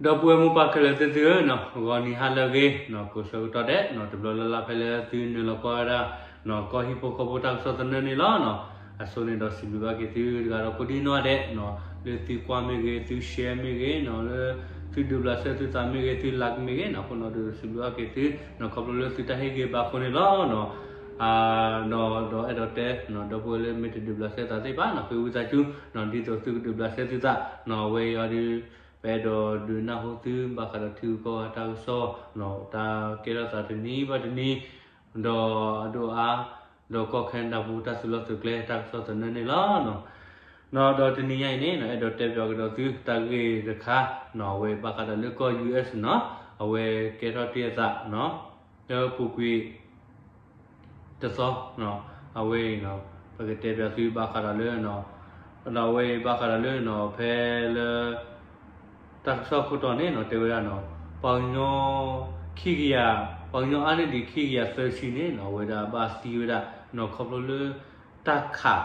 ဒီပုၢ်ဝဲၢ်မိၢ်ပၢ်ခဲလၢာ်သ့ၣ်သုဧၢ, ဂီၤနံၤဟါလၢအဂ့ၤ, ကိးဆၢကတီၢ်ဒဲး တဘျီလၢ်လၢ်ဖဲလၢသုနုာ်လီၤကွၢ်ဝဲဒၣ် ကီၢ်ဟံၣ်ဖိဃီဖိတၢ်ကစီၣ်သနၢၣ်န့ၣ်လီၤ. အဆိန့ၣ်ဒီးစံးဘျုးဘၣ်က့ၤသုတဂၤဒီးကိးဒံနီၢ်ဒဲး, လၢသုကွၢ်မ့ၢ်ဂ့ၤ, သု share မ့ၢ်ဂ့ၤ, လၢသုဒုးဘျးစဲသုသးမ့ၢ်ဂ့ၤ, သု like မ့ၢ်ဂ့ၤ, အဃိန့ၣ်ဒီးစံးဘျုးဘၣ်က့ၤသု ခီဖျိလၢသုတၢ်ဟ့ၣ်ဂံၢ်ဘါအဃိန့ၣ်လီၤ. ဒီးအဲၣ်ဒိးတဲ ဒီပုၢ်ဝဲၢ်လၢမ့ၢ်တဒုးဘျးစဲသးသ့ၣ်တဖၣ်န့ၣ် ဃ့ဝံသးစူၤ ဒ်သိးသုကဒုးဘျးစဲသုသးန့ၣ် အဝဲအံၤအီၤဒီး ပအဲၣ်ဒိးဒုးနၢ်ဟူသုဘၣ်ဃးဒီးထံဂုၤကီၢ်ဂၤတၢ်ကစီၣ်န့ၣ် တၢ်ကဲထီၣ်သးတနံၤဘၣ်တနံၤ ဒီးအဒိၣ်အါ ဒီးကီၢ်ခဲနဒၤပူၤ တၢ်သုးလီၢ်သုးကျဲတၢ်ကစီၣ်သနၢၣ်န့ၣ်လီၤ. ဒီးတနံၤညါအံၤန့ၣ် အဲၣ်ဒိးတဲပၠးကဒီးသုတၢ်ဂ့ၢ်တခါန့ၣ် အဝဲဘၣ်ဃးဒီးလၢကီၢ် ယူၢ်အ့ၣ် န့ၣ် အဝဲကဲထီၣ်တ့ၢ်အသး လၢပူၤကွံာ် တသီ အဝဲအံၤ ပကတဲပၠးသုဘၣ်ဃးဒီးလၢ ဒီးအဝဲအံၤဘၣ်ဃးဒီးလၢ ဖဲလၢ တၢ်ကစီၣ်ခိၣ်တီန့ၣ် တဲဝဲဒၣ်န့ၣ် ပှၤကညီ ခံကယၤ ပှၤကညီအါန့ၢ်ဒံးခံကယၤသၢဆံန့ၣ် အဝဲဒၣ်ဘၣ်သံဝဲဒၣ်န့ၣ် ခီဖျိလၢ တၢ်ခး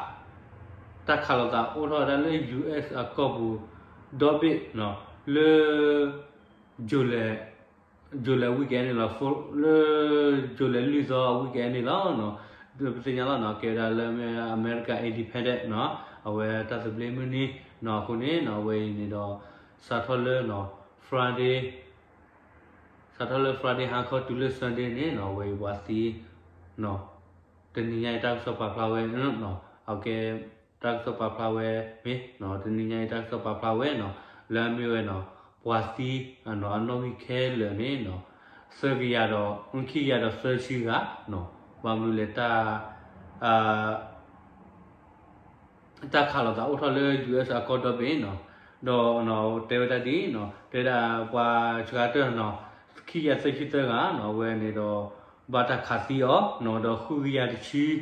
တၢ်ခးလိာ်သးအိၣ်ထီၣ်ဝဲဒၣ်လၢ ယူၢ်အ့ၣ် အကီၢ်ပူၤ ဒီဘ့ၣ် လၢ July July weekend န့ၣ်လီၤ. လၢ July လွံၢ်သီအ weekend န့ၣ်လီၤ. ပသ့ၣ်ညါလီၤန့ၣ် ကဲဝဲဒၣ်လၢ America Independence န့ၣ် အဝဲတၢ်သဘျ့မုၢ်နံၤန့ၣ် အဃိန့ၣ် အဝဲအံၤန့ၣ်ဒီး စးထီၣ်လၢ Friday စးထီၣ်လၢ Friday ဟါခီတုၤလၢ Sunday န့ၣ် အဝဲအံၤပှၤသံ တနံၤညါအံၤတၢ်ကစီၣ်ပာ်ဖျါဝဲ အကဲ တၢ်ကစီၣ်ပာ်ဖျါဝဲ မ့ၢ် တနံၤညါအံၤတၢ်ကစီၣ်ပာ်ဖျါဝဲန့ၣ် လၢအမ့ၢ်ဝဲန့ၣ် ပှၤသံ အနီၣ်ဂံၢ်ခဲလၢာ်န့ၣ် သၢကယၤဒီး ခံကယၤဒီးသၢဆံဂၤ ဘၣ်မနုၤလဲၣ် တၢ် တၢ်ခးလိာ်သးအိၣ်ထီၣ်လၢ ယူၢ်အ့ၣ် အကီၢ်ဒီဘ့ၣ်န့ၣ် ဒီးတဲဝဲဒၣ်ဒ်န့ၣ် တဲဒၣ်ပှၤစှၤတၢၢ်န့ၣ် ခံကယၤသၢဆံသၢဂၤန့ၣ် အဝဲန့ၣ်ဒီး ဘၣ်တၢ်ခးသံအီၤန့ၣ် ဒီး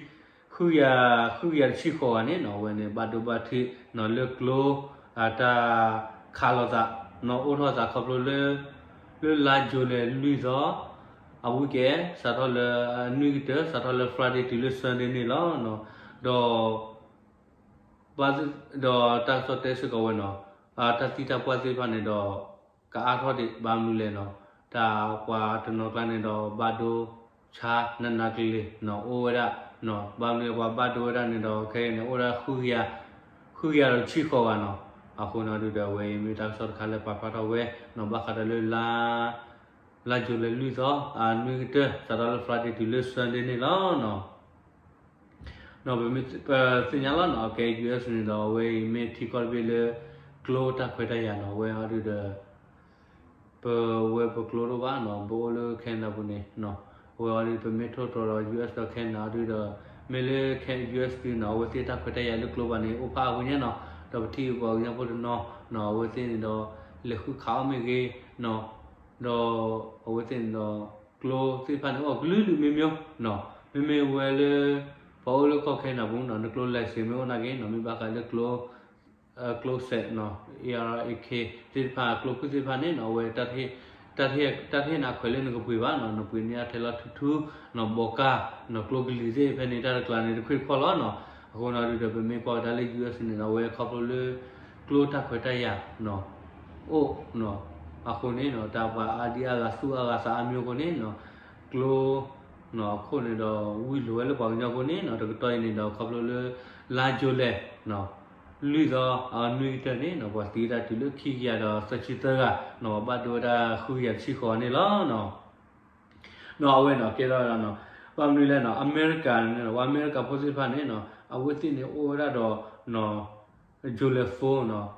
ဃုကယၤ ဃုကယၤတဆံဃိးဂၤန့ၣ် အဝဲန့ၣ် ဘၣ်ဒိဘၣ်ထံးန့ၣ် လၢကျိ တၢ်ခးလိာ်သးန့ၣ် အိၣ်ထီၣ်သးခီဖျိလၢ လၢလါ July လွံၢ်သီ အ weekend စးထီၣ်လၢ နွံကတၢၢ် စးထီၣ်လၢ Friday တုၤလၢ Sunday န့ၣ်လီၤ. ဒီး ဒီးတၢ်ကစီၣ်တဲစ့ၢ်ကီးဝဲန့ၣ် တၢ်သံတၢ်ပှၢ်သ့ၣ်တဖၣ်န့ၣ်ဒီး ကအါထီၣ်ဒံး ဘၣ်မနုၤလဲၣ်န့ၣ် တၢ်ပှၤတနီၤကျါန့ၣ်ဒီး ဘၣ်ဒိဆါနးနးကလဲာ်န့ၣ် အိၣ်ဝဲဒၣ် ဘၣ်မနုၤပှၤဘၣ်ဒိဝဲဒၣ်န့ၣ်ဒီး ခဲအံၤန့ၣ် အိၣ်ဒၣ် ဃုကယၤဒီးတဆံဃိးဂၤန့ၣ် အဃိန့ၣ်ဒုးဒီး အဝဲအံၤမ့ၢ်တၢ်ကစီၣ်တခါလၢပာ်ဖျါထီၣ်ဝဲန့ၣ် ဘၣ်ဃးဒီးလၢ လါ July လွံၢ်သီ နွံကတၢၢ် စးထီၣ်လၢ Friday တုၤလၢ Sunday န့ၣ်လီၤ. ဒီးပသ့ၣ်ညါလီၤန့ၣ် အကဲ ယူၢ်အ့ၣ် န့ၣ်ဒီး အဝဲအံၤမ့ၢ်ထံကီၢ်တဘ့ၣ်လၢ ကျိတၢ်ခွဲးတၢ်ယာ်န့ၣ် အဝဲအီၤဒုးဒီး ပဝဲပကျိတအိၣ်ဘၣ်န့ၣ် ပအိၣ်လၢ Canada ပူၤန့ၣ် အဝဲအီၤဒုး ပမ့ၢ်ထိၣ်သတြီၤဒီး ယူၢ်အ့ၣ် ဒီး Canada အီၤဒုးဒီး မ့ၢ်လၢ ယူၢ်အ့ၣ် န့ၣ် အဝဲသ့ၣ်တၢ်ခွဲးတၢ်ယာ်လၢကျိဘၣ်န့ၣ် အိၣ်ဖးအါပူၤညါန့ၣ် ဒီးပထံၣ်ပှၤကညီဖိတနီၤန့ၣ် အဝဲသ့ၣ်န့ၣ်ဒီး လဲၤဃုခးအီၣ်မ့ၢ်ဂ့ၤန့ၣ် ဒီးအဝဲသ့ၣ်န့ၣ်ဒီး ကျိသ့ၣ်တဖၣ်န့ၣ် အိၣ်ကလုာ်လုာ်မ့ၢ်မ့ၢ်န့ၣ် မ့မ့ၢ်ဝဲလၢ ပှၤအိၣ်လၢကီၢ် Canada ပူၤန့ၣ် နကျိ license မ့ၢ်အိၣ်နာ်က့န့ၣ် မ့ၢ်ဘၣ်ဃးလၢကျိ ကျိစဲးန့ၣ် A R A K သ့ၣ်တဖၣ် ကျိဖုၣ်သ့ၣ်တဖၣ်န့ၣ်န့ၣ် အဝဲ တၢ်တဟ့ၣ်နၤခွဲးလၢနကပှ့ၤဘၣ်န့ၣ် နပှ့ၤန့ၢ်အထဲလီၤထူထူန့ၣ် ဘီကၢ်န့ၣ် ကျိကလံၤသ့ၣ်ဖဲန့ၣ် တၢ်တကျါန့ၣ် တခွံၣ်တခီၣ်လီၤန့ၣ် အဃိန့ၣ်ဒုးဒီး ပမ့ၢ်ကွၢ်ကဒါလၢ ယူၢ်အ့ၣ် န့ၣ် အဝဲခီဖျိလၢ ကျိတၢ်ခွဲးတၢ်ယာ်န့ၣ် အိၣ်န့ၣ် အဃိန့ၣ်န့ၣ် တၢ်ပှၤအါဒံအါဂၤသူၣ်အါဂၤသးအါမ့ၢ်အိၣ်အဃိန့ၣ်န့ၣ် ကျိ အခိၣ်န့ၣ်ဒီး ဝံၤလိာ်ဝဲလၢပှၤကညီဖိန့ၣ်န့ၣ် တကတီၢ်အံၤန့ၣ်ဒီး ခီဖျိလၢ လါ July လွံၢ်သီ နွံကတၢၢ်န့ၣ်န့ၣ် ပှၤသံဝဲဒၣ်တုၤလၢခံကယၤဒီးသၢဆံသၢဂၤန့ၣ် ဘၣ်ဒိဝဲဒၣ်ဃုကယၤတဆံဃိးဂၤန့ၣ်လီၤ. န့ၣ် အဝဲန့ၣ် ကဲထီၣ်ဝဲဒၣ်န့ၣ် ဘၣ်မနုၤလဲၣ်န့ၣ် အမဲရကၤန့ၣ် ပှၤအမဲရကၤဖိသ့ၣ်တဖၣ်န့ၣ်န့ၣ် အဝဲသ့ၣ်န့ၣ်အိၣ်ဝဲဒၣ်ဒီး July four န့ၣ်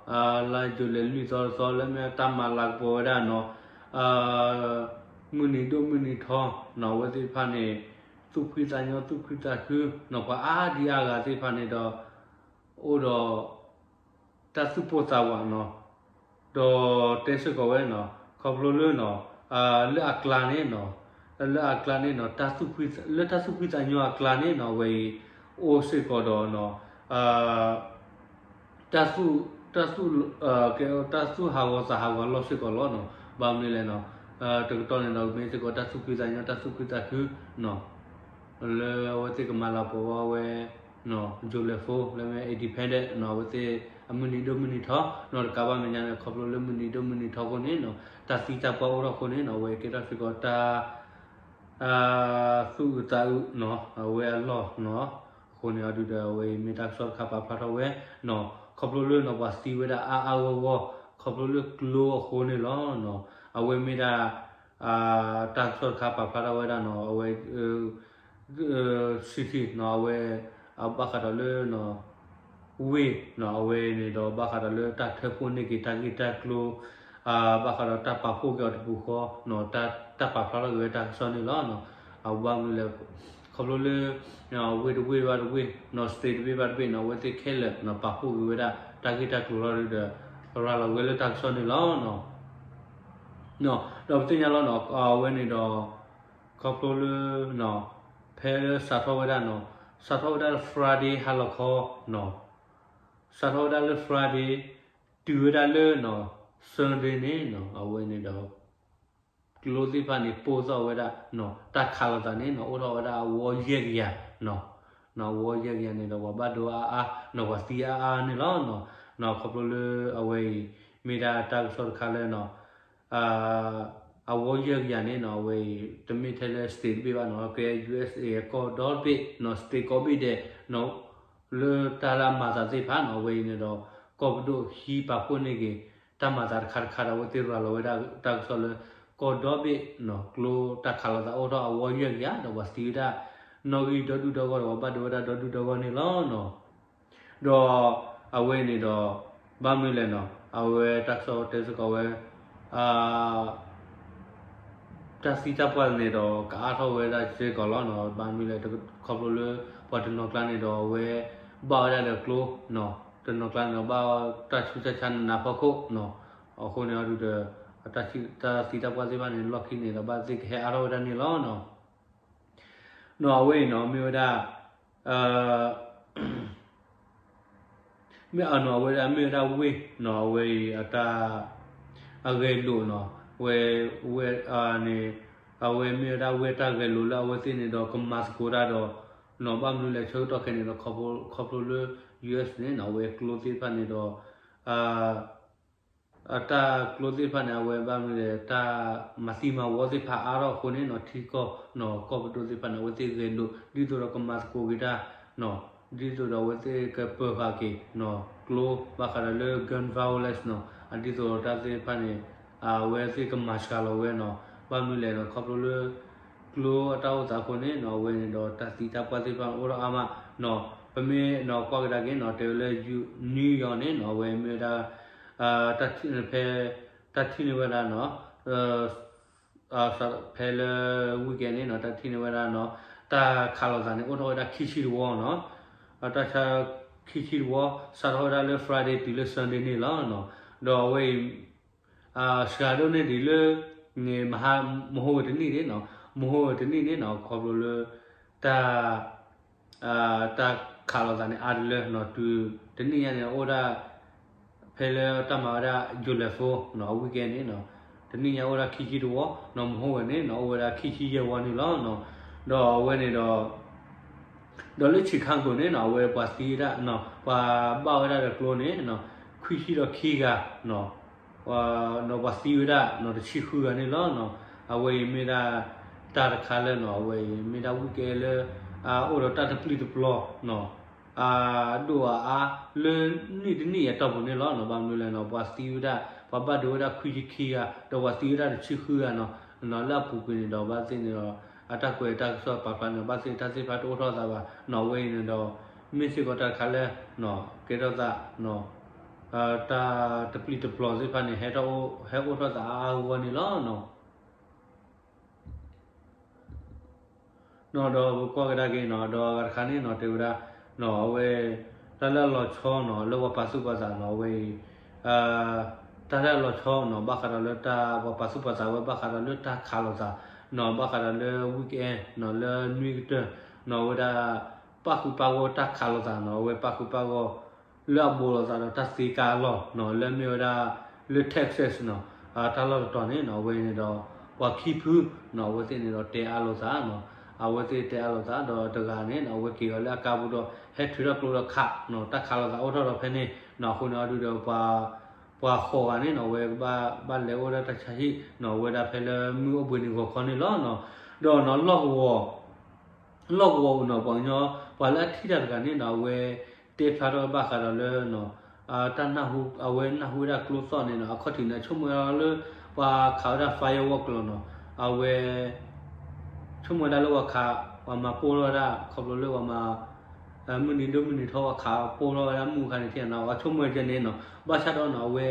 လါ July လွံၢ်သီတသီ လၢမ့ၢ်တၢ်မၤလၤကပီၤဝဲဒၣ်န့ၣ် မုၢ်နံၤဒိၣ်မုၢ်နံၤထီန့ၣ် အဝဲသ့ၣ်တဖၣ်န့ၣ် သူၣ်ဖှံသးညီသူၣ်ခုသးခုန့ၣ် ပှၤအါဒံအါဂၤသ့ၣ်တဖၣ်န့ၣ်ဒီး အိၣ်ဒီး တၢ်သူၣ်ပိၢ်သးဝးန့ၣ် ဒီးတဲစ့ၢ်ကီးဝဲန့ၣ် ခီဖျိလၢန့ၣ် လၢအကျါန့ၣ်န့ၣ် လၢအကျါန့ၣ်န့ၣ် လၢတၢ်သူၣ်ဖှံသးညီအကျါန့ၣ်န့ၣ် အဝဲအံၤ အိၣ်စ့ၢ်ကီးဒီးန့ၣ် တၢ်သူၣ် တၢ်သူၣ် ကဲ တၢ်သူၣ်ဟးဂီၤသးဟးဂီၤအလီၢ်စ့ၢ်ကီးလီၤန့ၣ်. ဘၣ်မနုၤလဲၣ်န့ၣ် တကတီၢ်န့ၣ်ဒီး မ့ၢ်စ့ၢ်ကီးတၢ်သူၣ်ဖှံသးညီ တၢ်သူၣ်ခုသးခုန့ၣ် လၢအဝဲသ့ၣ်ကမၤလၤကပီၤဝဲ July four လၢမ့ၢ် independent န့ၣ် အဝဲသ့ၣ် မုၢ်နံၤဒိၣ်မုၢ်နံၤထီနီၤ တကးဘၣ်မဲာ်ညါန့ၣ် ခီဖျိလၢမုၢ်နံၤဒိၣ်မုၢ်နံၤထီအဃိန့ၣ်နီၤ တၢ်သံတၢ်ပှၢ်အိၣ်ထီၣ်အဃိန့ၣ်နီၤ အဝဲကဲထီၣ်စ့ၢ်ကီးတၢ် သူၣ်အုးသးအုးနီၤ အဝဲအလီၢ်နီၤ အဃိန့ၣ်အဒုဒီး အဝဲအံၤမ့ၢ်တၢ်ကစီၣ်တခါပာ်ဖျါထီၣ်ဝဲနီၤ ခီဖျိလၢနီၤ ပှၤသံဝဲဒၣ်အါအါဂီၢ်ဂီၢ် ခီဖျိလၢကျိအဃိန့ၣ်လီၤနီၤ အဝဲမ့ၢ်ဒၣ် တၢ်ကစီၣ်တခါပာ်ဖျါထီၣ်ဝဲဒၣ်နီၤ အဝဲ city နီၤ အဝဲ ဘၣ်ဃးဒီးလၢ ဝ့ၢ်နီၤ အဝဲန့ၣ်ဒီး ဘၣ်ဃးဒီးလၢတၢ်ထၢဖှိၣ်န့ၢ်က့ၤတၢ်ဂ့ၢ်တၢ်ကျိၤ ဘၣ်ဃးဒီးတၢ်ပာ်ဖှိၣ်က့ၤအီၤတပူၤဃီနီၤ တၢ်ပာ်ဖျါထီၣ်က့ၤဝဲတၢ်ကစီၣ်န့ၣ်လီၤ. အဘၣ်မနုၤလဲၣ် ခီဖျိလၢ ဝ့ၢ်တဝ့ၢ်ဘၣ်တဝ့ၢ်နီၤ state တဘ့ၣ်ဘၣ်တဘ့ၣ်နီၤ အဝဲသ့ၣ်ခဲလၢာ်နီၤ ပာ်ဖှိၣ်က့ၤဝဲဒၣ် တၢ်ဂ့ၢ်တၢ်ကျိၤလီၤဒီး ရၤလီၤဝဲလၢတၢ်ကစီၣ်န့ၣ်လီၤ. ဒီးပသ့ၣ်ညါလီၤနီၤ အဝဲန့ၣ်ဒီး ခီဖျိလၢ ဖဲလၢစးထီၣ်ဝဲဒၣ်နီၤ စးထီၣ်ဝဲဒၣ်လၢ Friday ဟါလီၤခီနီၤ စးထီၣ်ဝဲဒၣ်လၢ Friday တုၤဝဲဒၣ်လၢ Sunday န့ၣ်နီၤ အဝဲန့ၣ်ဒီး ကျိသ့ၣ်တဖၣ်န့ၣ် ပိၢ်သီၣ်ဝဲဒၣ်နီၤ တၢ်ခးလိာ်သးန့ၣ်နီၤ အိၣ်ထီၣ်ဝဲဒၣ်အဝီယဲၢ်ကယၤနီၤ အဝီယဲၢ်ကယၤန့ၣ်ဒီး ပှၤဘၣ်ဒိအါအါနီၤ ပှၤသံအါအါန့ၣ်လီၤ. ခီဖျိလၢအဝဲအံၤ မ့ၢ်ဒၣ်တၢ်ကစီၣ်တခါလၢနီၤ အဝီယဲၢ်ကယၤန့ၣ်နီၤ အဝဲအံၤ တမ့ၢ်ထဲလၢ state တဘ့ၣ်ဘၣ်နီၤ ကဲ USA ကီၢ်ဒီဘ့ၣ်နီၤ state ကိးဘ့ၣ်ဒဲးနီၤ လၢတၢ်လၢအမၤသးသ့ၣ်တဖၣ်နီၤ အဝဲအံၤန့ၣ်ဒီး ကီၢ်ပဒိၣ်ဟံးပာ်ဖှိၣ်န့ၢ်က့ၤ တၢ်မၤသးတခါတခါဒီး အဝဲသ့ၣ်ရၤလီၤဝဲဒၣ်တၢ်ကစီၣ်လၢ ကီၢ်ဒီဘ့ၣ်နီၤ ကျိတၢ်ခးလိာ်သးအိၣ်ထီၣ်အဝီယဲၢ်ကယၤ ဒီးပှၤသံဝဲဒၣ် နီၣ်ဂံၢ်ဒီဒူၣ်ဒီဂီၢ်ဒီး ပှၤဘၣ်ဒိဝဲဒၣ်ဒီဒူၣ်ဒီဂီၢ်န့ၣ်လီၤနီၤ. ဒီးအဝဲန့ၣ်ဒီး ဘၣ်မနုၤလဲၣ်နီၤ အဝဲတၢ်ကစီၣ်တဲစ့ၢ်ကီးဝဲ တၢ်သံတၢ်ပှၢ်န့ၣ်ဒီး ကအါထီၣ်ဝဲဒၣ်စ့ၢ်ကီးလီၤနီၤ. ဘၣ်မနုၤလဲၣ် ခီဖျိလၢ ပှၤတနီၤကျါန့ၣ်ဒီး အဝဲ ဘၣ်ဝဲဒၣ်ဒီးကျိနီၤ တနီၤကျါန့ၣ်ဒီး ဘၣ်တၢ်ဆူးတၢ်ဆါနးနးဖီခိၣ်နီၤ. အဃိန့ၣ်အဒုဒီး တၢ်သံတၢ်ပှၢ်သ့ၣ်တဖၣ်န့ၣ် လီၢ်ခံန့ၣ်ဒီး ဘၣ်သ့ၣ်ကဟဲအါထီၣ်ဝဲဒၣ်န့ၣ်လီၤနီၤ. နီၤအဝဲအံၤနီၤ မ့ၢ်ဝဲဒၣ် မ့ၢ်အနီၤ အဝဲဒၣ်မ့ၢ်ဝဲဒၣ်ဝ့ၢ်နီၤ အဝဲအံၤအတၢ် အဂဲၤလိာ်နီၤ ဝဲ ဝဲန့ၣ် အဝဲမ့ၢ်ဝဲဒၣ်ဝ့ၢ်တၢ်ဂဲၤလိာ်လၢအဝဲသ့ၣ်န့ၣ်ဒီး ကမၤသကိးတၢ်ဒီးနီၤ ဘၣ်မနုၤလဲၣ် ဆၢကတီၢ်ခဲအံၤန့ၣ်ဒီး ခီဖျိလၢ US န့ၣ်နီၤ အဝဲကျိသ့ၣ်တဖၣ်န့ၣ်ဒီး အတၢ်ကျိသ့ၣ်တဖၣ်န့ၣ် အဝဲဘၣ်မနုၤလဲၣ် တၢ်မၤသံမၤဝီသ့ၣ်တဖၣ်အါထီၣ်အဃိန့ၣ်နီၤ ထံကီၢ်နီၤ ကီၢ်ပဒိၣ်သ့ၣ်တဖၣ်န့ၣ် အဝဲသ့ၣ်ဂဲၤလိာ် ဒ်သိးဒီးကမၤသကိးက့ၤတၢ်နီၤ ဒ်သိးဒီးအဝဲသ့ၣ်ကပၢၤဃာ်က့ၤနီၤ ကျိဘၣ်ဃးဒီးလၢ gun violence နီၤ အဒ်သိးဒီးတၢ်သ့ၣ်တဖၣ်န့ၣ် အဝဲသ့ၣ်ကမၤစှၤလီၤဝဲနီၤ ဘၣ်မနုၤလဲၣ်နီၤ ခီဖျိလၢ ကျိအတၢ်အိၣ်သးအဃိန့ၣ်နီၤ အဝဲန့ၣ်ဒီးတၢ်သံတၢ်ပှၢ်သ့ၣ်တဖၣ်အိၣ်ထီၣ်အါမးနီၤ ပမ့ၢ်နီၤကွၢ်ကဒါက့ၤနီၤ တဲဝဲလၢ New York န့ၣ်နီၤ အဝဲမ့ၢ်ဝဲဒၣ် တၢ်ထံၣ်န့ၢ်ဖဲ တၢ်ထံၣ်န့ၢ်ဝဲဒၣ်နီၤ ဖဲလၢ weekend န့ၣ်နီၤ တၢ်ထံၣ်န့ၢ်ဝဲဒၣ်နီၤ တၢ်ခးလိာ်သးန့ၣ် အိၣ်ထီၣ်ဝဲဒၣ်ခံဆံတဝီနီၤ တၢ်ဆါ ခံဆံတဝီ စးထီၣ်ဝဲဒၣ်လၢ Friday တုၤလၢ Sunday န့ၣ်လီၤနီၤ ဒီးအဝဲအံၤ စှၤဒိၣ်န့ၢ်ဒံးလၢ မဟါ မဟိဝဲတနံၣ်န့ၣ်နီၤ မဟိဝဲတနံၣ်န့ၣ်နီၤ ခီဖျိလၢ တၢ် တၢ်ခးလိာ်သးန့ၣ် အါတလၢနီၤ တုၤတနံၣ်ညါန့ၣ် အိၣ်ဒၣ် ဖဲလၢတၢ်မၤဝဲဒၣ် July four နီၤ အ weekend န့ၣ်နီၤ တနံၣ်ညါအိၣ်ဒၣ်ခံဆံတဝီနီၤ မဟိဝဲန့ၣ်နီၤ အိၣ်ဝဲဒၣ်ခံဆံယဲၢ်ဝီန့ၣ်လီၤနီၤ ဒီးအဝဲန့ၣ်ဒီး ဒီးလၢ Chicago န့ၣ်နီၤ အဝဲပှၤသံဝဲဒၣ်နီၤ ပှၤဘၣ်ဝဲဒၣ်ဒီးကျိန့ၣ်နီၤ ခွံဆံဒီးခံဂၤနီၤ ဒီးပှၤသံဝဲဒၣ်နီၤ တဆံဃုဂၤန့ၣ်လီၤနီၤ အဝဲအံၤမ့ၢ်ဒၣ် တၢ်တခါလၢနီၤ အဝဲအံၤမ့ၢ်ဒၣ် weekend လၢ အအိၣ်ဒီးတၢ်တပျုာ်တပျီၤနီၤ အဒိၣ်အါအါ လၢနံၣ်တနံၣ်အတီၢ်ပူၤန့ၣ်လီၤနီၤ ဘၣ်မနုၤလဲၣ်နီၤ ပှၤသံဝဲဒၣ် ပှၤဘၣ်ဒိဝဲဒၣ်ခွံဆံခံဂၤ ဒီးပှၤသံဝဲဒၣ်တဆံဃုဂၤနီၤ လၢအပူၤကွံာ်န့ၣ်ဒီး ဘၣ်သ့ၣ်န့ၣ်ဒီး အတၢ်ကွဲးတၢ်ကစီၣ်ပာ်ဖျါန့ၣ် ဘၣ်သ့ၣ်တၢ်သ့ၣ်တဖၣ်တအိၣ်ထီၣ်သးဘၣ်နီၤ အဝဲအံၤန့ၣ်ဒီး မ့ၢ်စ့ၢ်ကီးတၢ်တခါလၢ ကဲထီၣ်သး တၢ်တပျုာ်တပျီၤသ့ၣ်တဖၣ်န့ၣ် ဟဲထီၣ်ဟဲအိၣ်ထီၣ်သးအါအါဂီၢ်ဂီၢ်န့ၣ်လီၤနီၤ. နီၤ ဒီးပကွၢ်ကဒါက့ၤနီၤ ဒီးအဂၤတခါန့ၣ်နီၤ တဲဝဲဒၣ် အဝဲ တၢ်လၢအလီၤဆီနီၤ လၢပှၤပာ်သူၣ်ပာ်သးနီၤ အဝဲအံၤ တၢ်လၢအလီၤဆီနီၤ ဘၣ်ဃးဒီးလၢတၢ် ပှၤပာ်သူၣ်ပာ်သးဝဲ ဘၣ်ဃးဒီးလၢတၢ်ခးလိာ်သးနီၤ ဘၣ်ဃးဒီးလၢ weekend နီၤ လၢနွံကတၢၢ်နီၤ အဝဲဒၣ် ပၣ်ဃုာ်ပၣ်ဂီၢ်တၢ်ခးလိာ်သးနီၤ အဝဲပၣ်ဃုာ်ပၣ်ဂီၢ် လၢအဘူးလိာ်သးဒီးတၢ်သ့ကါအလီၢ်နီၤ လၢမ့ၢ်ဝဲဒၣ် လၢ Texas နီၤ တၢ်လီၢ်တတီၤန့ၣ်နီၤ အဝဲန့ၣ်ဒီး ပှၤခံဖုနီၤ အဝဲသ့ၣ်န့ၣ်ဒီးတဲအါလိာ်သးနီၤ အဝဲသ့ၣ်တဲအါလိာ်သးဒီးတဂၤန့ၣ်နီၤ အဝဲက့ၤအီၤလၢအကါပူၤဒီး ဟဲထုးထီၣ်ကျိဒီးခးနီၤ တၢ်ခးလိာ်သးအိၣ်ထီၣ်ဒီးဖဲန့ၣ် အဃိန့ၣ်အဒုဒီး ပှၤဃိးဂၤန့ၣ်နီၤ အဝဲဘၣ်လဲၤအိၣ်ဒၣ်တၢ်ဆါဟံၣ်နီၤ အဝဲဒၣ်ဖဲလၢမုၢ်အိၣ်ဘှံးနံၤဂီၤခီန့ၣ်လီၤနီၤ. ဒီးနီၤ လီၢ်ကဝီၤ လီၢ်ကဝီၤနီၤ ပှၤကညီ ပှၤလၢအထံၣ်တၢ်တဂၤန့ၣ်နီၤ အဝဲတဲဖျါထီၣ်ဘၣ်ဃးဒီးလၢ တၢ်နၢ်ဟူ အဝဲနၢ်ဟူဝဲဒၣ်ကျိသီၣ်န့ၣ်နီၤ အခီၣ်ထံးန့ၣ် အဆိကမိၣ်လၢ ပှၤခးဝဲဒၣ် firework လီၤနီၤ. အဝဲ ဆိကမိၣ်ဝဲဒၣ်လၢပှၤခး ပှၤမၤပိၢ်ထီၣ်ဝဲဒၣ် ခီဖျိလၢပှၤမၤ မုၢ်နံၤဒိၣ်မုၢ်နံၤထီ ပှၤခးပိၢ်ထီၣ်ဝဲဒၣ်မုၢ်အခါန့ၣ်ထံၣ်နီၤ အဆိကမိၣ်ကဲန့ၣ်နီၤ ဘၣ်ဆၣ်ဒီးနီၤ အဝဲ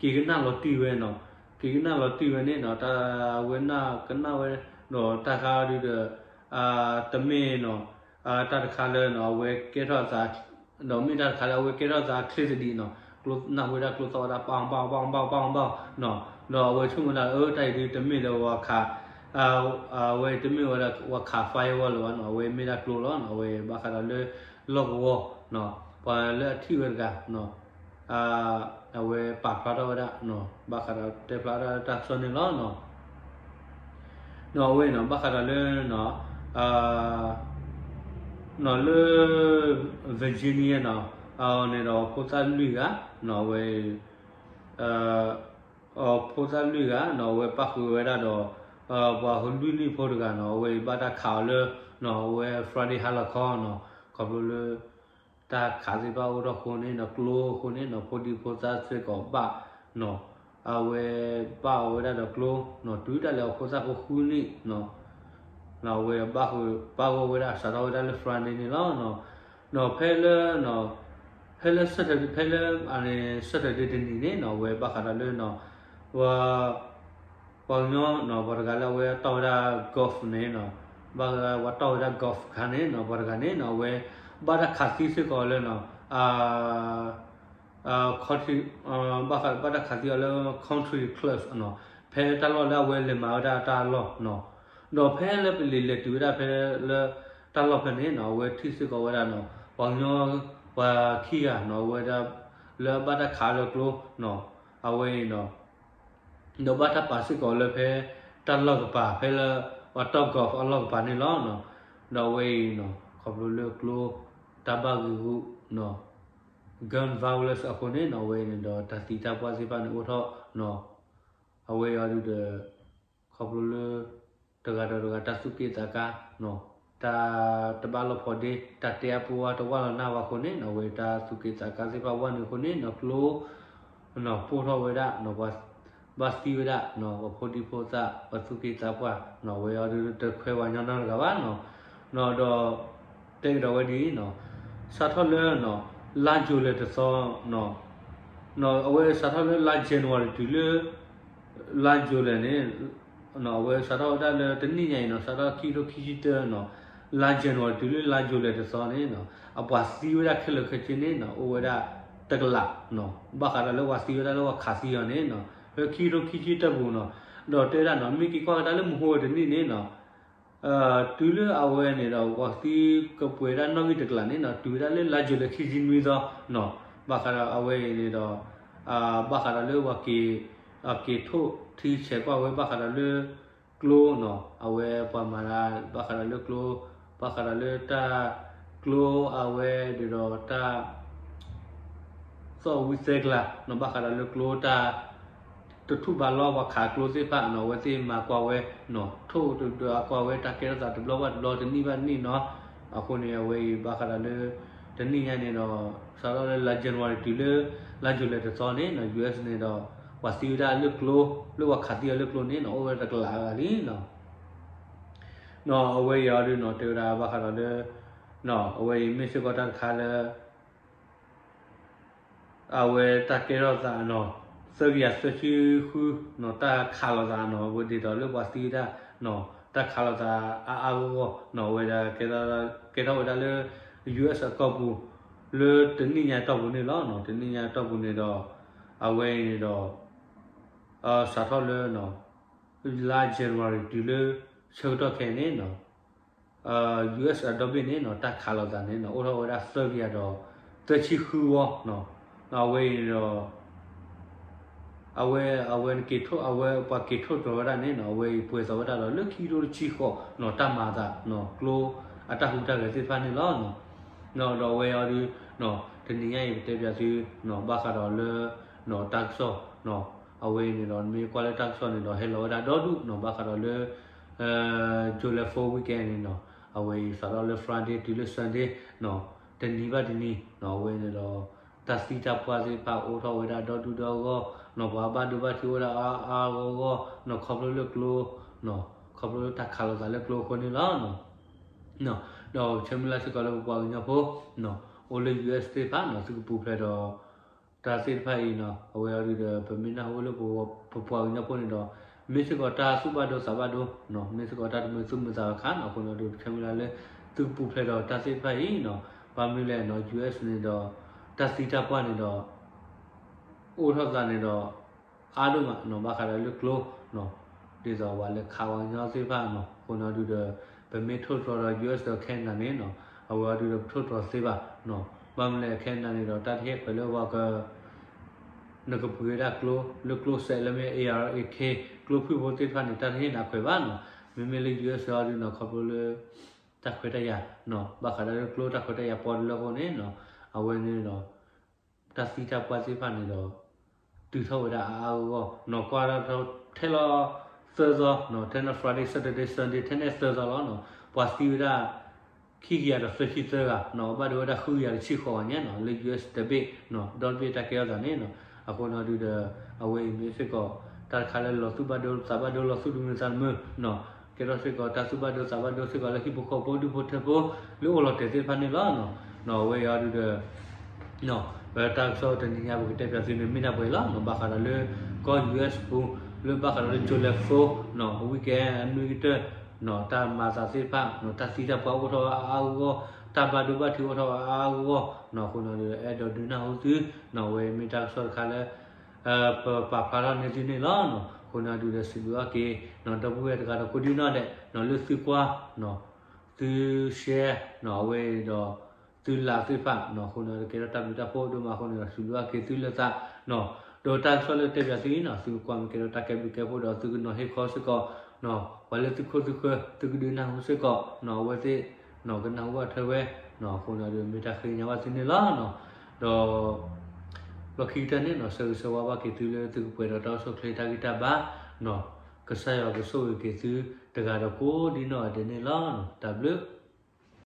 က့ၤကနၣ်လီၤတံၢ်ဝဲနီၤ က့ၤကနၣ်လီၤတံၢ်ဝဲန့ၣ်နီၤ တၢ်ဝဲနၢ်ကနၣ်ဝဲ ဒီးတၢ်ခါဒုဒီး တမ့ၢ်နီၤ တၢ်တခါလၢနီၤ အဝဲကဲထီၣ်သး ဒီးမ့ၢ်တၢ်တခါလၢအဝဲကဲထီၣ်သးချ့သဒံးနီၤ နၢ်ဟူဝဲဒၣ်ကျိသီၣ်ဝဲဒၣ် ပီၢ်ပီၢ်ပီၢ်ပီၢ်ပီၢ်ပီၢ်နီၤ ဒီးအဝဲဆိကမိၣ်ဒၣ် အၢ တၢ်အံၤဒုတမ့ၢ်လၢပှၤခး အဝဲတမ့ၢ်ဝဲဒၣ်ပှၤခး firework လၢၤဘၣ်နီၤ အဝဲမ့ၢ်ဒၣ်ကျိလီၤနီၤ အဝဲဘၣ်ဃးဒီးလၢ လီၢ်ကဝီၤနီၤ ပှၤလၢအထံၣ်ဝဲတဂၤ အဝဲပာ်ဖျါထီၣ်ဝဲဒၣ် ဘၣ်ဃးဒီးတဲဖျါထီၣ်တၢ်ကစီၣ်န့ၣ်လီၤနီၤ. နီၤအဝဲနီၤ ဘၣ်ဃးဒီးလၢ နီၤလၢ Virginia နီၤ အန့ၣ်ဒီးဖိသၣ်လွံၢ်ဂၤ နီၤအဝဲ ဖိသၣ်လွံၢ်ဂၤနီၤ အဝဲပၣ်ဃုာ်ဝဲဒၣ်ဒီး ပှၤလွံၢ်နံၣ်ဖိတဂၤနီၤ အဝဲဘၣ်တၢ်ခးအီၤလၢ နီၤအဝဲ Friday ဟါလီၤခီနီၤ ခီဖျိလၢ တၢ်ခးသ့ၣ်တဖၣ်အိၣ်ထီၣ်အဃိန့ၣ်နီၤ ကျိအဃိန့ၣ်နီၤ ဖိဒံဖိသၣ်စ့ၢ်ကီးဘၣ်နီၤ အဝဲဘၣ်အီၤဝဲဒၣ်ဒီးကျိနီၤ တုၤဒၣ်လဲာ်အဖိသၣ်ဖိဃုနံၣ်နီၤ နီၤအဝဲ ပၣ်ဂီၢ်ဝဲဒၣ် စးထီၣ်ဝဲဒၣ်လၢ Friday န့ၣ်လီၤနီၤ. ဒီးဖဲလၢ ဖဲလၢ ဖဲလၢ Saturday တနံၤန့ၣ်နီၤ အဝဲဘၣ်ဃးဒီးလၢနီၤ ပှၤ ပှၤကညီနီၤ ပှၤတဂၤလၢအဝဲတီၢ်ဝဲဒၣ် golf န့ၣ်နီၤ ဘၣ်ဝဲတီၢ်ဝဲဒၣ် golf ခါန့ၣ်နီၤ ပှၤတဂၤန့ၣ်နီၤ အဝဲ ဘၣ်တၢ်ခးသံစ့ၢ်ကီးလၢနီၤ ဘၣ်ဃးဘၣ်တၢ်ခးသံအီၤလၢ country club နီၤ ဖဲတၢ်လီၢ်လၢအဝဲလဲၤမၤဝဲဒၣ်တၢ်လီၢ်နီၤ ဒီးဖဲလၢပလံၤလဲၤတုၤဝဲဒၣ်ဖဲလၢ တၢ်လီၢ်ဖဲန့ၣ်နီၤ အဝဲထံၣ်စ့ၢ်ကီးဝဲဒၣ်နီၤ ပှၤကညီ ပှၤခံဂၤနီၤ အဝဲဒၣ် လၢအဘၣ်တၢ်ခးလၢကျိနီၤ အဝဲအံၤနီၤ ဒီးဘၣ်တၢ်ပာ်စ့ၢ်ကီးလၢဖဲ တၢ်လီၢ်ကပၤ ဖဲလၢ ပှၤတီၢ် golf အလီၢ်ကပၤန့ၣ်လီၤနီၤ. ဒီးအဝဲအံၤနီၤ ခီဖျိလၢကျိ တၢ်ဘၣ်ဂံာ်ဂူာ်နီၤ gun violence အဃိန့ၣ်နီၤ အဝဲအံၤန့ၣ်ဒီး တၢ်သံတၢ်ပှၢ်သ့ၣ်တဖၣ်န့ၣ်အိၣ်ထီၣ်နီၤ အဝဲအံၤအီၤဒုဒီး ခီဖျိလၢ တဂၤဒီးတဂၤတၢ်သူၣ်က့ၣ်သးကါနီၤ တၢ်တဘၣ်လီၢ်ဖိးဒ့ တၢ်တဲအပူၤဝါတဝၢ်လီၤနၢ်ဝဲအဃိန့ၣ်နီၤ အဝဲတၢ်သူၣ်က့ၣ်သးကါသ့ၣ်တဖၣ်ဝဲန့ၣ်အဃိန့ၣ်နီၤ ကျိ နီၤ ပိၢ်ထီၣ်ဝဲဒၣ်နီၤ ပှၤဘၣ်သံဝဲဒၣ်နီၤ ပှၤဖိဒံဖိသၣ် ပှၤသူၣ်က့ၣ်သးပှၢ်နီၤ အဝဲအီၤဒုတခွဲးပှၤညီနီတဂၤဘၣ်နီၤ နီၤဒီး တဲကဒီးဝဲဒ်အံၤနီၤ စးထီၣ်လၢနီၤ လါယူၤလံတသီ နီၤ အဝဲစးထီၣ်လၢလါ January တုၤလၢ လါယူၤလံန့ၣ် အဝဲစးထီၣ်ဝဲဒၣ်လၢတနံၣ်ညါအံၤနီၤ စးထီၣ်ခံကထိခံဆံတၢနီၤ လါ January တုၤလၢလါယူၤလံတသီန့ၣ်နီၤ အပှၤသံဝဲဒၣ်ခဲလၢာ်ခဲဆ့န့ၣ်နီၤ အိၣ်ဝဲဒၣ်တကလးနီၤ ဘၣ်ဃးဒီးလၢပှၤသံဝဲဒၣ်လၢပှၤခးသံအီၤန့ၣ်နီၤ လၢခံကထိခံဆံတၢပူၤနီၤ ဒီးတဲဝဲဒၣ်နီၤ မ့ၢ်က့ၤကွၢ်ကဒါလၢမဟိဝဲတနံၣ်န့ၣ်နီၤ တုၤလၢအဝဲန့ၣ်ဒီး ပှၤသံကပှဲၤဒၣ်နီၣ်ဂံၢ်တကလးန့ၣ်နီၤ တုၤဝဲဒၣ်လၢလါယူၤလံခံဆံနွံသီနီၤ ဘၣ်ဃးဒီးအဝဲအံၤန့ၣ်ဒီး ဘၣ်ဃးဒီးလၢပှၤက့ၤ က့ၤထိၣ်ထံဆဲးကွၢ်ဝဲဘၣ်ဃးဒီးလၢ ကျိနီၤ အဝဲပှၤမၤဒၣ် ဘၣ်ဃးဒီးလၢကျိ ဘၣ်ဃးဒီးလၢတၢ် ကျိအဝဲဒ်ဒီးတၢ် သီၣ်ဝံသဲကျါနီၤ ဘၣ်ဃးဒီးလၢကျိတၢ် တထူၣ်ဘးလီပှၤခးကျိသ့ၣ်တဖၣ်နီၤ အဝဲသ့ၣ်မၤကွၢ်ဝဲနီၤ ထိၣ်တဒၢအကွၢ်ဝဲတၢ်ကဲထီၣ်သးတဘျီဘၣ်တဘျီတနံၣ်ဘၣ်တနံၣ်နီၤ အဃိန့ၣ် အဝဲအံၤဘၣ်ဃးဒီးလၢ တနံၣ်ညါန့ၣ်ဒီး စးထီၣ်လၢလါ January တုၤလၢ လါယူၤလံတသီန့ၣ်နီၤ US န့ၣ်ဒီး ပှၤသံဝဲဒၣ်လၢကျိ လၢပှၤခးသံအီၤလၢကျိန့ၣ်နီၤ အိၣ်ဝဲတကလးအဂၤလံနီၤ နီၤ အဝဲအံၤအီၤဒုနီၤ တဲဝဲဒၣ်ဘၣ်ဃးဒီးလၢ နီၤ အဝဲအံၤမ့ၢ်စ့ၢ်ကီးတၢ်တခါလၢ အဝဲတၢ်ကဲထီၣ်သးနီၤ သၢကယၤသၢဆံဃုနီၤ တၢ်ခးလိာ်သးနီၤ အဝဲဒ်သိးလၢပှၤသံဝဲဒၣ်နီၤ တၢ်ခးလိာ်သးအါအါဂီၢ်ဂီၢ်နီၤ အဝဲဒၣ်ကဲထီၣ်ဝဲဒၣ်လၢ US အကီၢ်ပူၤ လၢတနံၣ်ညါတီၢ်ပူၤန့ၣ်လီၤနီၤ တနံၣ်ညါတီၢ်ပူၤန့ၣ်ဒီး အဝဲအံၤန့ၣ်ဒီး စးထီၣ်လၢ လါ January တုၤလၢ ဆၢကတီၢ်ခဲအံၤန့ၣ်နီၤ US အဒီဘ့ၣ်န့ၣ်နီၤ တၢ်ခးလိာ်သးန့ၣ်နီၤ အိၣ်ထီၣ်ဝဲဒၣ်သၢကယၤဒီး သၢဆံဃုဝီနီၤ အဝဲအံၤန့ၣ်ဒီး အဝဲ အဝဲက့ၤထိၣ် အဝဲပှၤက့ၤထိၣ်တြီၤဝဲဒၣ်န့ၣ်နီၤ အဝဲအံၤပှဲၤသီဝဲဒၣ်ဒီးလၢခံကထိတဆံဃိးနီၤ တၢ်မၤအသးနီၤ ကျိအတၢ်ဟူးတၢ်ဂဲၤသ့ၣ်တဖၣ်န့ၣ်လီၤနီၤ ဒီးအဝဲအံၤအီၤဒုနီၤ တနံၤညါအံၤ ပတဲပၠးသုနီၤ ဘၣ်ဃးဒီးလၢ နီၤ တၢ်ကစီၣ်နီၤ အဝဲအံၤန့ၣ်ဒီး နမ့ၢ်ကွၢ်လၢတၢ်ကစီၣ်န့ၣ်ဒီး ဟဲလီၤဝဲဒၣ်ဒီဒူၣ်နီၤ ဘၣ်ဃးဒီးလၢ July four weekend န့ၣ်နီၤ အဝဲအံၤစးထီၣ်လၢ Friday တုၤလၢ Sunday နီၤ တနံၤဘၣ်တနံၤနီၤ အဝဲန့ၣ်ဒီး တၢ်သံတၢ်ပှၢ်သ့ၣ်တဖၣ်အိၣ်ထီၣ်ဝဲဒၣ်ဒီဒူၣ်ဒီဂီၢ်နီၤ ပှၤဘၣ်ဒိဘၣ်ထံးအိၣ်ဝဲဒၣ်အါအါဂီၢ်ဂီၢ်နီၤ ခီဖျိလၢကျိနီၤ ခီဖျိလၢတၢ်ခးလိာ်သးလၢကျိအဃိန့ၣ်လီၤ. ဒီးဆၢမုၢ်လၢ်စ့ၢ်ကီးလၢပပှၤကညီဖိနီၤ အိၣ်လၢ U S သ့ၣ်တဖၣ်နီၤ သုကပူၤဖျဲးဒီး တၢ်သ့ၣ်တဖၣ်အံၤနီၤ အဝဲအံၤဒီး ပမ့ၢ်နၢ်ဟူလၢပပှၤကညီဖိန့ၣ်ဒီး မ့ၢ်စ့ၢ်ကီးတၢ်သူၣ်ဘၣ်ဒိသးဘၣ်ဒိနီၤ မ့ၢ်စ့ၢ်ကီးတၢ်တမုာ်သူၣ်မုာ်သးအခါနီၤ အဃိန့ၣ်ဒီး ပဆၢမုၢ်လၢ်လၢ သုကပူၤဖျဲးဒီးတၢ်သ့ၣ်တဖၣ်အံၤနီၤ ဘၣ်မနုၤလဲၣ်နီၤ U S န့ၣ်ဒီး တၢ်သံတၢ်ပှၢ်န့ၣ်ဒီး အိၣ်ထီၣ်သးန့ၣ်ဒီး အါဒိၣ်မးနီၤ ဘၣ်ဃးဒီးလၢကျိနီၤ ဒ်သိးပှၤလဲၤခးပှၤကညီသ့ၣ်တဖၣ်နီၤ အဃိန့ၣ်ဒုးဒီး ပမ့ၢ်ထိၣ်သတြီၤဒီး U S ဒီး Canada န့ၣ်နီၤ အဝဲအံၤဒုးဒီး ပထိၣ်သတြီၤသ့ဘၣ်နီၤ ဘၣ်မနုၤလဲၣ် Canada န့ၣ်ဒီး တၢ်တဟ့ၣ်ခွဲးလၢပှၤက နကပှ့ၤဝဲဒၣ်ကျိ လၢကျိစဲးလၢမ့ၢ် A R A K ကျိဖုၣ်ဖိသ့ၣ်တဖၣ်န့ၣ် တၢ်တဟ့ၣ်နၤခွဲးဘၣ်နီၤ မ့မ့ၢ်လၢ U S အံၤဒုးနီၤ ခီဖျိလၢ တၢ်ခွဲးတၢ်ယာ်နီၤ ဘၣ်ဃးဒီးလၢကျိတၢ်ခွဲးတၢ်ယာ်ပီတလၢအဃိန့ၣ်နီၤ အဝဲန့ၣ်ဒီး တၢ်သံတၢ်ပှၢ်သ့ၣ်တဖၣ်န့ၣ်ဒီး တုၤထီၣ်ဝဲဒၣ်အါအါဂီၢ်ဂီၢ်နီၤ ကွၢ်ဒီးထဲလီၤသၢသီနီၤ ထဲန့ၣ် Friday Saturday Sunday ထဲန့ၣ်သၢသီလီၤနီၤ ပှၤသံဝဲဒၣ် ခံကယၤဒီးသၢဆံသၢဂၤနီၤ ဘၣ်ဒိဝဲဒၣ်ဃုကယၤဒီးဆံဃိးဂၤညါနီၤ လၢ U S တဘ့ၣ်နီၤ ဒီတဘ့ၣ်တၢ်ကဲထီၣ်သးန့ၣ်နီၤ အဃိန့ၣ်ဒုးဒီး အဝဲအံၤမ့ၢ်စ့ၢ်ကီး တၢ်တခါလၢလီၤသူၣ်ဘၣ်ဒိသးဘၣ်ဒိလီၤသူၣ်တမုာ်သးတမုာ်နီၤ ကဲထီၣ်စ့ၢ်ကီးတၢ်သူၣ်ဘၣ်ဒိသးဘၣ်ဒိစ့ၢ်ကီးလၢဟံၣ်ဖိဃီဖိဒူၣ်ဖိထၢဖိ လၢအိၣ်လီၤတဲာ်သ့ၣ်တဖၣ်န့ၣ်လီၤ. အဝဲအံၤအံၤဒုးဒီး ပတၢ်ကစီၣ်တနံၤညါပကတဲပၠးသုန့ၣ် မ့ၢ်ဒၣ်ပှဲၤလီၤ. ဘၣ်ဃးဒီးလၢကီၢ် U S ပူၤ လၢဘၣ်ဃးဒီးလၢ July four weekend အနွံကတၢၢ် တၢ်မၤသးသ့ၣ်တဖၣ် တၢ်သံတၢ်ပှၢ်အိၣ်ထီၣ်အါအါဂီၢ်ဂီၢ် တၢ်ဘၣ်ဒိဘၣ်ထံးအိၣ်ထီၣ်အါအါဂီၢ်ဂီၢ် အဃိန့ၣ်ဒီး အဲၣ်ဒိးဒုးနၢ်ဟူသု အဝဲမ့ၢ်တၢ်ကစီၣ်တခါလၢ ပပာ်ဖျါထီၣ်န့ၢ်သုန့ၣ်လီၤ. အဃိန့ၣ်ဒုးဒီး စံးဘျုးအါက့ၤ ဒီပုၢ်ဝဲၢ်တဂၤဒီးကိးဒံနီၢ်ဒဲး လၢသုကွၢ် သု share အဝဲဒီး သု like သ့ၣ်တဖၣ် အဃိန့ၣ်ဒီး ကဲထီၣ်တၢ်ဘျုးတၢ်ဖှိၣ်ဒိၣ်မးအဃိန့ၣ်ဒီး စံးဘျုးအါက့ၤသုလၢသး ဒီးတၢ်ကစီၣ်လၢတဲပၠးသုအံၤနီၤ သုကကွၢ်မ့ၢ်ကဲထီၣ်တၢ်ကဲဘျုးကဲဖှိၣ်ဒီး သုကနီၤဟ့ၣ်ခီစ့ၢ်ကီး ပှၤလၢသုခိၣ်သုဃၢၤ သုကဒုးနၢ်ဟူစ့ၢ်ကီး အဝဲသ့ၣ် ကနၢ်ဟူဘၣ်ထွဲဝဲ အဃိန့ၣ်ဒီး မ့ၢ်တၢ်ဃ့ကညးဘၣ်သုန့ၣ်လီၤ. ဒီး လီၢ်ခံကတၢၢ်န့ၣ်နီၤ ဆၢဂ့ၤဆၢဝါဘၣ်က့ၤသုလၢသုကပှဲၤဒီးတၢ်အိၣ်ဆူၣ်အိၣ်ချ့တၢ်ဂံၢ်တၢ်ဘါ ကစၢ်ယွၤကဆိၣ်ဂ့ၤက့ၤသုတဂၤဒီးကိးဒံနီၢ်ဒဲးန့ၣ်လီၤ. တၢ်ဘျုး